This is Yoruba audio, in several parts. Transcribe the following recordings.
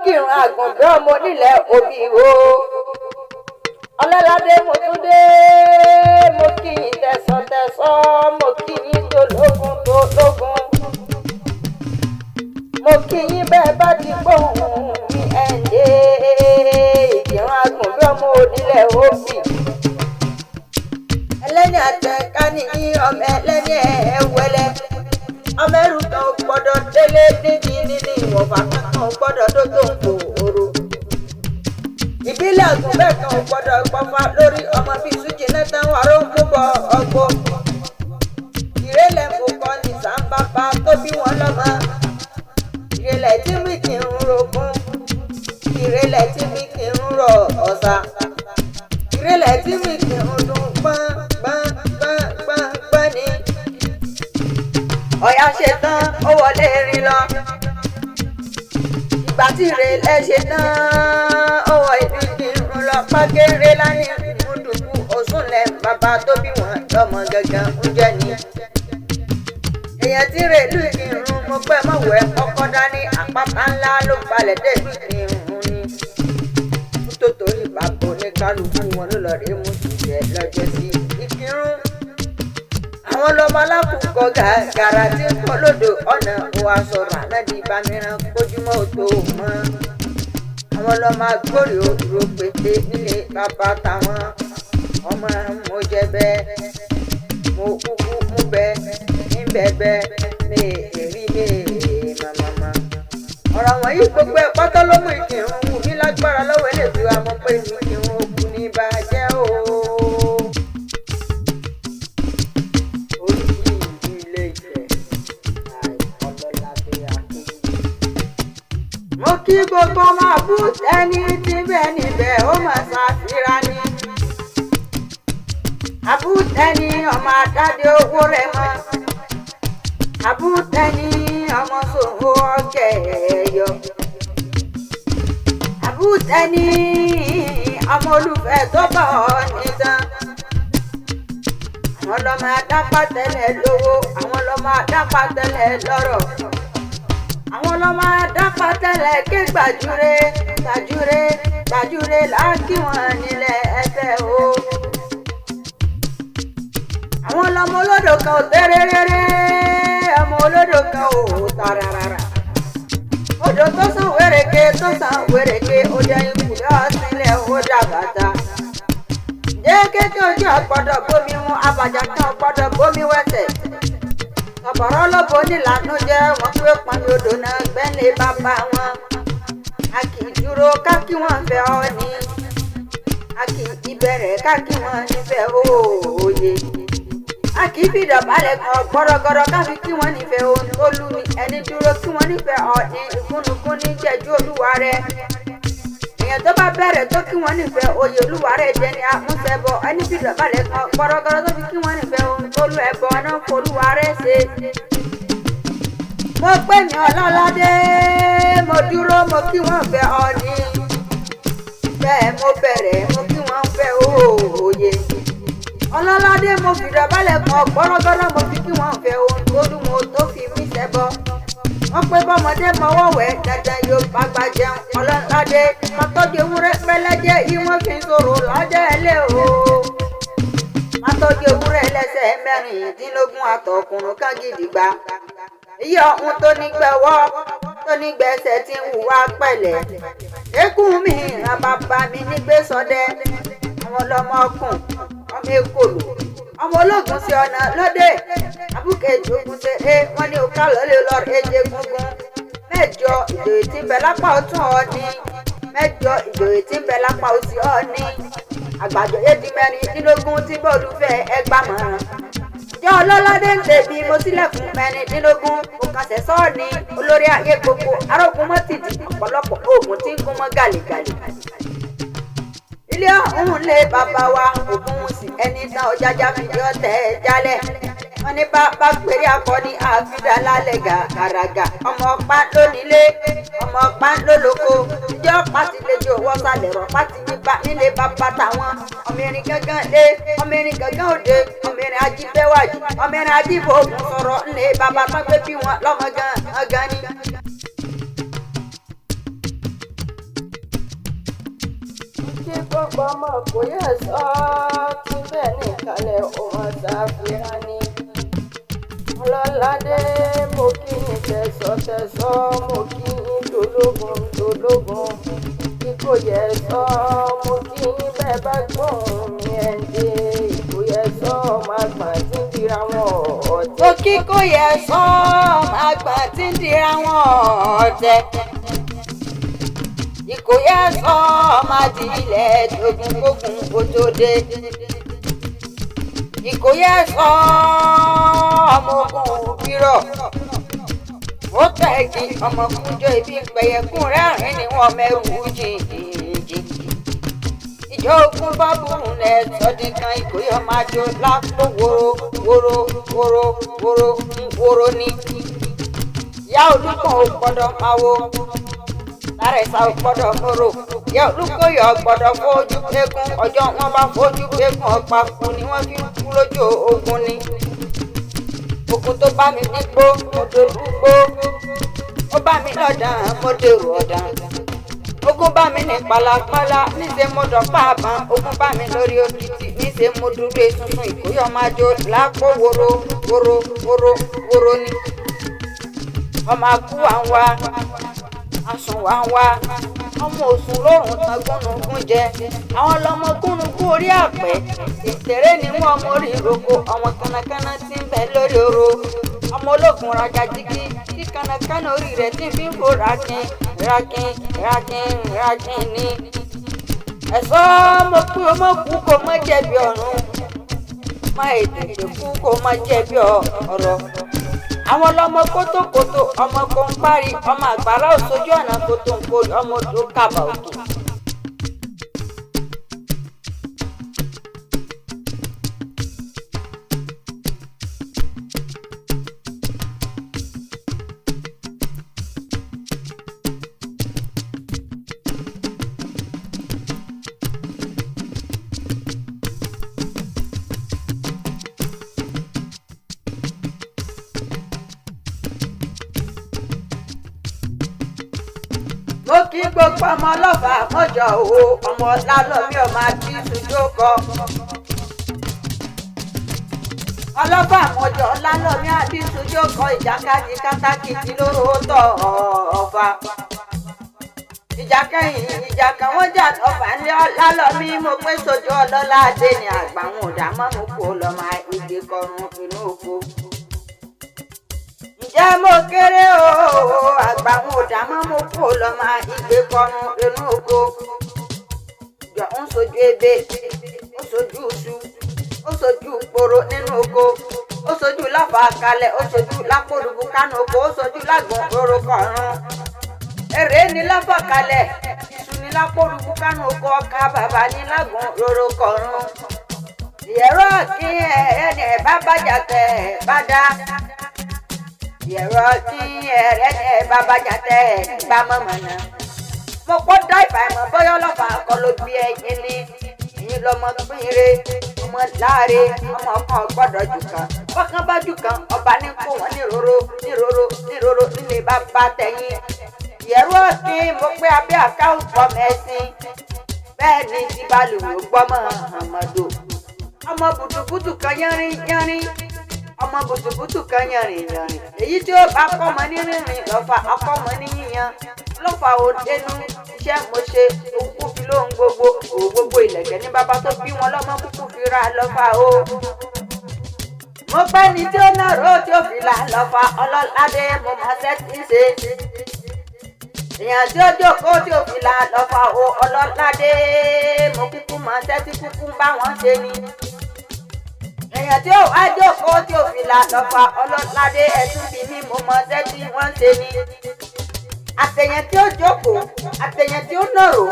Ìkìrun Àgùnbẹ́ ọmọ onílẹ̀ òbí o. Ọlọ́ládé mo tún dé, mo kí yín tẹ̀sán-tẹ̀sán, mo kí yín tológun tológun. Mo kí yín bẹ́ẹ̀ bá ti gbóhùn mi ẹ̀ ń dé. Ìkìrun Àgùnbẹ́ ọmọ onílẹ̀ òbí. Ẹlẹ́ni àtẹ̀ká nìyí, ọmọ ẹlẹ́ni ẹ̀wẹ̀lẹ̀. Ọmọ ẹrù kan ò gbọ́dọ̀ délé níbi níní ìwọ̀nba kankan ò gbọ́dọ̀ dógò ń kò òru. Ìbílẹ̀ Àgùnbẹ́ kan ò gbọ́dọ̀ gbọ́fà lórí ọmọ bíi Sújì náà wàrà ń mú bọ̀ ọgbọ́. Ìrẹ́lẹ̀ kò kọ́ ní sàǹbàbà tó bí wọn lọ́mọ. Ìrẹ́lẹ̀ tí mi kì ń rogún. Ìrẹ́lẹ̀ tí mi kì ń rọ̀ ọ̀sà. Ìrẹ́lẹ̀ tí mi kì ń dún gbọ́n gbọ́n gbọ́n gbọ́n gbọ́n ni. Ọ̀yá ṣe tán, ó wọlé rin lọ. Ìgbà tí ìrẹ̀lẹ̀ ṣe tán, ó wọ ìlú Ìkìrun lọ. Pàkéré lánìí ìmúdùkú òsùnlẹ̀ bàbá tó bí wọn lọ́mọ gangan ń jẹ́ ni. Èèyàn tí rèlú Ìkìrun mo pẹ́ mọ̀wẹ́ kọ́kọ́ dání àpáta ńlá ló gbalẹ̀ dé ìlú Ìkìrun ni. Tó torí bàbá oníkálukú wọn ló lọ rí mú tìjẹ́ lọ́jọ́ sí Ìkìrun. Àwọn lọmọ alákùnkọ gàrà tí ń kọ́ lódò ọ̀nà òwà sọ̀rọ̀ ànádì ìbámiran kójúmọ́ ò tó mọ́. Àwọn lọmọ agbórí òru pété nílé bàbá táwọn ọmọ mo jẹ bẹ́ẹ̀, mo kúkú mú bẹ́ẹ̀, níbẹ̀ bẹ́ẹ̀ mi èrí mi màmàmà. Ọ̀rọ̀ wọ̀nyí gbogbo ẹ̀ pátá ló mú Ìkìrun wù mí lágbára lọ́wọ́ Elédùà mọ̀ pé Ìkìrun òkú ní bàjẹ́ o. Oríkì ìlú Ilé-Ifẹ̀ Ọlọ́ládé Akéwì. Mo kí gbogbo ọmọ àbútẹ́ni tí bẹ́ẹ̀ níbẹ̀ ó mà ṣàfihàn ni. Àbútẹ́ni ọmọ àdáde owó rẹ̀ mọ́. Àbútẹ́ni ọmọ sòwò ọ̀kẹ́ ẹ̀yọ. Àbútẹ́ni ọmọ olùfẹ́ tó bọ̀ ọ́ nìtàn. Àwọn lọ́mọ adápá tẹ́lẹ̀ lówó, àwọn lọ́mọ adápá tẹ́lẹ̀ lọ́rọ̀. Àwọn lọ́mọ adápá tẹ́lẹ̀ ké gbàjúre, gbàjúre, gbàjúre láàkí wọn nílẹ̀ ẹsẹ̀ o. Àwọn lọ́mọ olódò kan ò tẹ́rẹ́rẹ́rẹ́, ọmọ olódò kan ò tàràràrà. Odò tó sàn wéreke tó sàn wéreke, ó jẹ́ ikú lọ́sílẹ̀ ó dàbàtà. Ǹjẹ́ kékeré ojú ọ̀gbọ́dọ̀ bómi mu, abàjá kan ọ̀gbọ́dọ̀ bómi wẹ̀sẹ̀. Ọ̀bọ̀rọ̀ lóbo nílànà jẹ́ wọ́n pé pọnmi odò náà gbẹ́lẹ̀ bàbá wọn. A kì í dúró ká kí wọ́n fẹ́ ọ ní. A kì í bẹ̀rẹ̀ ká kí wọ́n nífẹ̀ẹ́ òye. A kì í fìdọ̀bálẹ̀ kan gbọ́rọ̀gọ́rọ̀ ká fi kí wọ́n nífẹ̀ẹ́ ohun tó lú ni. Ẹni dúró kí wọ́n nífẹ̀ẹ́ ọ ní ìgúnnugún ní jẹ́jú olúwa rẹ̀. Èèyàn tó bá bẹ̀rẹ̀ tó kí wọ́n nífẹ̀ẹ́ oyè olúwa rẹ̀ jẹ́ ni amúṣẹ́bọ. Ẹni fìdọ̀bálẹ̀ kan gbọ́rọ̀gọ́rọ̀ tó fi kí wọ́n nífẹ̀ẹ́ ohun tó lú ẹbọ náà folúwa rẹ̀ ṣe. Mo pè mí Ọlọ́ládé, mo dúró mo kí wọ́n fẹ́ ọ ní. Bẹ́ẹ̀ mo bẹ̀rẹ̀ mo kí wọ́n fẹ́ òye. Ọlọ́ládé mo fìdọ̀bálẹ̀ kan gbọ́rọ́gọ́rọ́ mo fi kí wọ́n fẹ́ ohun tó lú mo tó fi mí ṣẹbọ. Wọ́n pé bọ́mọdé mọwọ́ wẹ̀ dandan yóò bá gbà jẹun. Ọlọ́ládé má tọ́jú ewúrẹ́ pẹ́lẹ́jẹ́ yìí wọ́n fi ń sọ̀rọ̀ lọ́jọ́ ẹlẹ́ o. Má tọ́jú ewúrẹ́ lẹ́sẹ̀ mẹ́rìndínlógún àtọkùnrin kan gidigba. Èyí ọ̀hún tó nígbẹ̀wọ́ tó nígbẹ̀ẹ́sẹ̀ tí ń hùwà pẹ̀lẹ́. Eékún mi ìran bàbá mi nígbé sọdẹ. Àwọn ọlọ́mọ ọkùn, ọmọ ekòló, ọmọ ológun sí ọ̀nà lóde. Abúkejì ogun ṣe é, wọ́n ní òkà lọ́lẹ́ lọ́rọ̀ èjè gungun. Mẹ́jọ ìjòyè tí ń bẹ lápá ọ̀tún Ọọ̀ni. Mẹ́jọ ìjòyè tí ń bẹ lápá òsì Ọọ̀ni. Àgbàjọyé di mẹ́rìndínlógún tí bọ́ọ̀lù fẹ́ ẹgbàmọ̀ràn. Ìjọ Ọlọ́ládé ń tẹ̀bi mo sílẹ̀kùn mẹ́rìndínlógún. Mo kàṣẹ sọ́ọ̀ni olórí ayé gbogbo. Arógun mọ́tìdì ọ̀pọ̀lọpọ̀ oògùn tí ń gún mọ́ gàlégàlé. Ilé ọ̀hún lé bàbá wa Ògúnwùsì ẹni tán ọ̀jájá fìdí ọ̀tẹ̀ ẹ̀ jálẹ̀. Wọ́n ní bàbá péré akọni àfidà lálẹ́ gàràgà. Ọmọ ọ̀pá lónílé, ọmọ ọ̀pá lóloko. Ìjọ ọ̀pá ti lè jo wọ́sàlẹ̀ rọ̀ pátì nípa nílé bàbá táwọn. Ọmọ erin gángan lé, ọmọ erin gángan òde, ọmọ erin ajíbẹ́wàjì, ọmọ erin ajíbò ògùn sọ̀rọ̀ ńlé bàbá tán gbé bí wọn lọ́mọ gan-an gan ni. Kí gbogbo ọmọ kò yẹ sọ tí bẹ́ẹ̀ nìkanlẹ̀ òun ṣàfihàn ni. Ọlọ́ládé, mo kí yín tẹ̀sọ̀tẹ̀sọ̀, mo kí yín tológun tológun. Kí kò yẹ sọ, mo kí yín bẹ́ẹ̀ bá gbóhùn mi ẹ̀ ń dé. Ìkò yẹ sọ, ọmọ àgbà tí ń dira wọn ọ̀tẹ̀. Mo kí kò yẹ sọ ọmọ àgbà tí ń dira wọn ọ̀tẹ̀. Ìkòyà sọ ọmọ àti ilẹ̀ tógun kógun kó tó dé. Ìkòyà sọ ọmọ ogun bírọ̀. Ó tẹ̀gì ọmọkúnjọ ibi ìpẹ̀yẹ̀kún rẹ́rìn ni wọ́n mẹ́rù jìnjìnjìn. Ìjọ ogun bá burú lẹ̀ sọ́dí kan, Ìkòyà máa jó lápò wóró wóró wóró wóró wóró ní. Ìyá olùkọ́ ò gbọ́dọ̀ máa wo lára ìsà ò gbọ́dọ̀ mòrò. Ìyá olùkóyè ò gbọ́dọ̀ fojú eégún. Ọjọ́ wọn bá fojú eégún, ọ̀pá kú ni wọ́n fi ń kú lójú ogun ni. Ogun tó bá mi nígbó, mo dolúgbó. Ó bá mi lọ́dàn, mo dèrò ọ̀dàn. Ogun bá mi ní pàlàpàlà, níṣẹ́ mo dọ̀pá àbọ̀n. Ogun bá mi lórí òkìtì, níṣẹ́ mo dúró esunsun. Ìkóyọ̀ máa jó lápò wóró wóró wóró wóró ni. Ọmọ akú wa ń wá asùn wá ń wá, ọmọ òsùn lórùn tán gúnugún jẹ. Àwọn lọmọ gúnugún orí àpẹ ìtẹrẹ ni wọn mọ orí ìrókò. Ọmọ kánnakánná tí ń bẹ lórí oro, ọmọ ológun rajà jígí tí kánnakánná orí rẹ̀ tí fi ń fò rakin rakin rakin rakin ni. Ẹ̀sọ́ mo pé o mọ̀ kú kó mọ̀ jẹ̀bi ọ̀run, má ètè kú kó mọ̀ jẹ̀bi ọ̀rọ̀. Àwọn ọlọmọ kótókótó, ọmọ kò ń parí, ọmọ àgbàrá òṣojú ọ̀nà kótó ń kórè, ọmọ odò kàbà òkè. Mo kí gbogbo ọmọ ọlọ́fà mọ́jọ o, ọmọ ọlálọ́mí ọmọ àti ìṣújókọ. Ọlọ́fà mọ́jọ ọlálọ́mí àti ìṣújókọ, ìjàkadì kátàkìtì lóró tọ̀ ọ̀fà. Ìjà kẹyìn ìjà kan wọ́n jà lọ́fà ńlẹ́ ọlálọ́mí, mo pé sojú ọlọ́lá adé ni àgbà wọn ò dá mọ́ mo kú ọlọ́mọ ìgbé kọrùn inú oko. Ǹjẹ́ mo kéré o, àgbà wọn ò dá mọ́ mo kú lọ́mọ ìgbé kọrun inú oko. Jọ ń sojú ebè, ó sojú iṣu, ó sojú poro nínú oko, ó sojú láfa kalẹ̀, ó sojú lápòrúbù kánú oko, ó sojú lágùn roro kọrun. Èrè ni láfa kalẹ̀, iṣu ni lápòrúbù kánú oko, ọkà bàbà ni lágùn roro kọrun. Ìyẹ̀rọ kí ẹni ẹ̀ bá bàjá tẹ̀ ẹ̀ bá dá. Yẹ̀rọ tí ẹ̀rẹ́ ní ẹ̀ bá bàjá tẹ̀ ẹ̀ bá mọ̀mọ́ náà. Mo pọ́ dá ìfàìmọ̀ bọ́yọ́ lọ́fà kọ́ ló bí ẹyin ní. Ẹ̀yin lọmọ pínre, ọmọ láre, ọmọ kan gbọ́dọ̀ jù kan. Bọ́kàn bá jù kan, ọba ní kó wọn ní roro, ní roro, ní roro nílé bàbá tẹ̀yìn. Yẹ̀rọ kí mo pé abẹ́ àkáwù pọ̀ mẹ́sìn. Bẹ́ẹ̀ ni ti balùwẹ̀ gbọ́mọ̀ àmọ̀dò. Ọmọ bùtùbùtù kan yánrín yánrín, ọmọ bùtùbùtù kan yànrìn yànrìn, èyí tí ó bá kọ́mọ ní rìnrìn lọ́fà, akọ́mọ ní yíyan lọ́fà ò dénú. Iṣẹ́ mo ṣe òkú fi lóhun gbogbo òwò gbogbo ìlẹ̀kẹ̀ ní bàbá tó bí wọn lọ́mọ kúkú fi ra lọ́fà o. Mo pẹ́ ni tí ó nàró tí ó fi là lọ́fà ọlọ́ládé, mo máa ṣẹ́ tí ń ṣe. Èèyàn tí ó jókòó tí ó fi là lọ́fà o ọlọ́ládé, mo kúkú máa ṣẹ́ tí kúkú ń bá wọn ṣe ni. Èèyàn tí ó wá jókòó tí ó fi là lọ́fà ọlọ́ládé, ẹ̀tún bí mi, mo mọ ṣẹ́ tí wọ́n ń ṣe ni. Àtẹ̀yàn tí ó jókòó, àtẹ̀yàn tí ó nàró,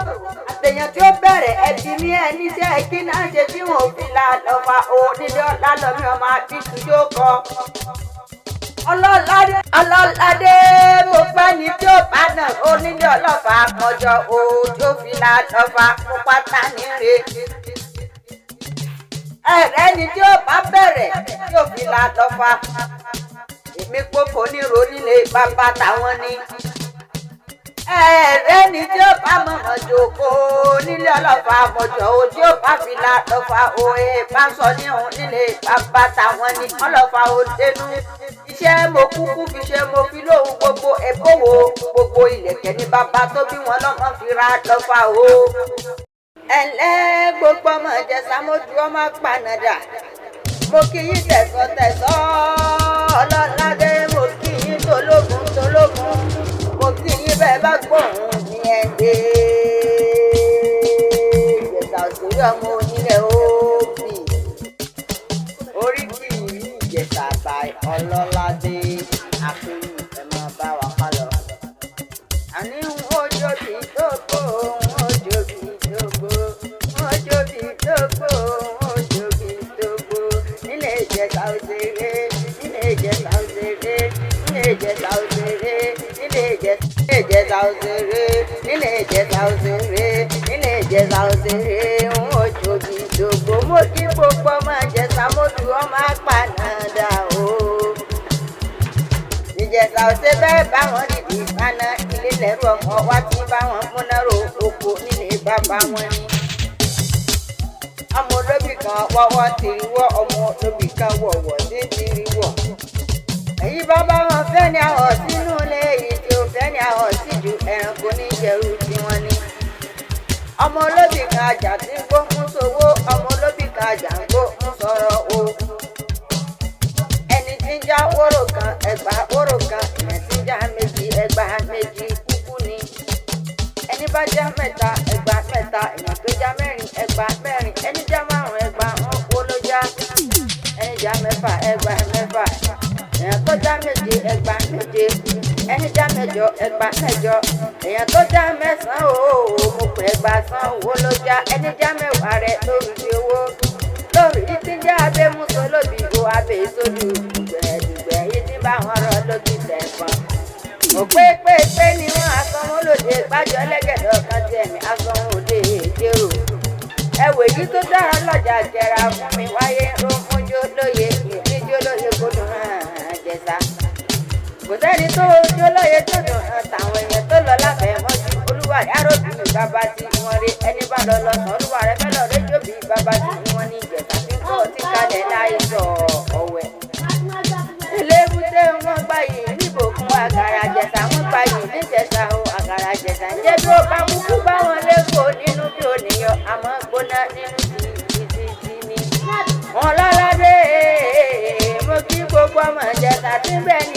àtẹ̀yàn tí ó bẹ̀rẹ̀, ẹbí mi ẹ níṣẹ́ kí náà ṣe tí wọn ò fi là lọ́fà o nílé ọ̀la lọ́mí ọmọ àbíkú yóò kọ́. Ọlọ́ládé, ọlọ́ládé, mo pẹ́ ní tí ó bá nà ó nílé ọlọ́fà mọ́jọ o tí ó fi là lọ́fà mo pátá níre. Ẹ̀rẹ́ ni tí ó bá bẹ̀rẹ̀ tí ó fi là lọ́fà. Èmi kókò níro nílé bàbá táwọn ni. Ẹ̀rẹ́ ni. Ẹni tí ó bá mọ̀mọ́ jòkó nílé ọlọ́fà àmọ̀jọ́ o, tí ó bá fìlà lọ́fà òye bá sọ ní òun nílé bàbá táwọn ní ọlọ́fà òdenu. Iṣẹ́ mo kúkú fi ṣe, mo fi lóhun gbogbo ẹ̀kọ́wò gbogbo ìlẹ̀kẹ̀ ní bàbá tó bí wọn lọ́mọ fi ra lọ́fà o. Ẹ̀lẹ́ gbogbo ọmọ Ìjẹ̀ṣà, mo ju ọmọ panadà. Mo kí yín tẹ̀sọ̀tẹ̀sọ̀ ọlọ́ládé, mo kí yín tológun tológun, mo kí yín bẹ́ẹ̀ bá gbóhùn ní ẹ̀dẹ́. Ìjẹ̀ṣà òṣèré ọmọ onílẹ̀ òbí. Oríkì ìlú Ìjẹ̀ṣà by Ọlọ́ládé Akéwì, ẹ máa bá wa ká lọ. Àní ń ojú bí tógbó, ojú bí tógbó, ojú bí tógbó, ojú bí tógbó. Nílé Ìjẹ̀ṣà òṣèré, nílé Ìjẹ̀ṣà òṣèré, nílé Ìjẹ̀ṣà òṣèré, nílé Ìjẹ̀ṣà òṣèré, nílé Ìjẹ̀ṣà òṣèré, nílé Ìjẹ̀ṣà òṣèré, ń ojú bí tógbó. Mo kí gbogbo ọmọ Ìjẹ̀ṣà, mo dù ọmọ apànàdà o. Ìjẹ̀ṣà ò ṣe bẹ́ẹ̀ báwọn dìde ìpaná ilé lẹ́rù ọmọ wa tí báwọn múná ro oko nílé bàbá wọn ni. Ọmọ olóbì kan wọ́wọ́ tìrì wọ́, ọmọ olóbì kan wọ̀wọ̀ sí tìrì wọ̀. Èyí bàbá wọn fẹ́ ni àwọ̀ sínú ilé, èyí tí ó fẹ́ ni àwọ̀ sí ju ẹranko níjẹ̀rú tiwọn ni. Ọmọ olóbì kan àjà tí ń gbó ń sowó, ọmọ olóbì kan àjà ń gbó ń sọ̀rọ̀ o. Ẹni tí ń já wóró kan ẹgbàá wóró kan, ìyẹn tí ń já méjì ẹgbàá méjì kúkú ni. Ẹni bá já mẹ́ta ẹgbàá mẹ́ta, èèyàn tó já mẹ́rin ẹgbàá mẹ́rin, ẹni já márùn ẹgbàá wọn kó ló já. Ẹni já mẹ́fà ẹgbàá mẹ́fà, èèyàn tó já méje ẹgbàá méje, ẹni já mẹ́jọ ẹgbàá mẹ́jọ, èèyàn tó já mẹ́sàn-án o, mo pè ẹgbàá san owó ló já. Ẹni já mẹ́wàá rẹ lórí ti owó lórí tí ń jẹ́ abẹ́múso lóbi o, abẹ́ sódù dùgbẹ̀dùgbẹ̀ yìí tí bá wọn rọ lóbi tẹ̀fọ́n. Mo pé pé pé ni wọ́n asánwó lòdì gbájọ lẹ́gẹ̀dẹ̀ ọ̀kan tí ẹ̀mí asánwó òde èjèrò. Ẹ̀wẹ̀ èyí tó dára lọ́jà jẹra fún mi wáyé ló ń mújó lóye ìníjó lóye kó dùn hàn Jẹ̀ṣà. Kò sẹ́ni tó jó lóye tó dùn hàn tàwọn èèyàn tó lọ láfẹ̀ẹ́ mọ́jú olúwa yàrá bí bàbá tí wọ́n rí ẹni bá lọ lọ sàn olúwa rẹ fẹ́ lọ rédíò bí bàbá tí wọ́n ní Ìjẹ̀ṣà tí kò tí kalẹ̀ láì sọ ọ̀wẹ̀. Elébúté wọn gbà yìí níbòkun àgàrà Jẹ̀ṣà, wọn gbà yìí níjẹ̀ṣà o, àgàrà Jẹ̀ṣà ń jẹ́ bí ó bá mú kú bá wọn lẹ́kọ̀ọ́ nínú bí òníyàn àmọ́ gbóná nínú ti ti ní. Wọn lọ́ládé, mo kí gbogbo ọmọ Ìjẹ̀ṣà tí ń bẹ ní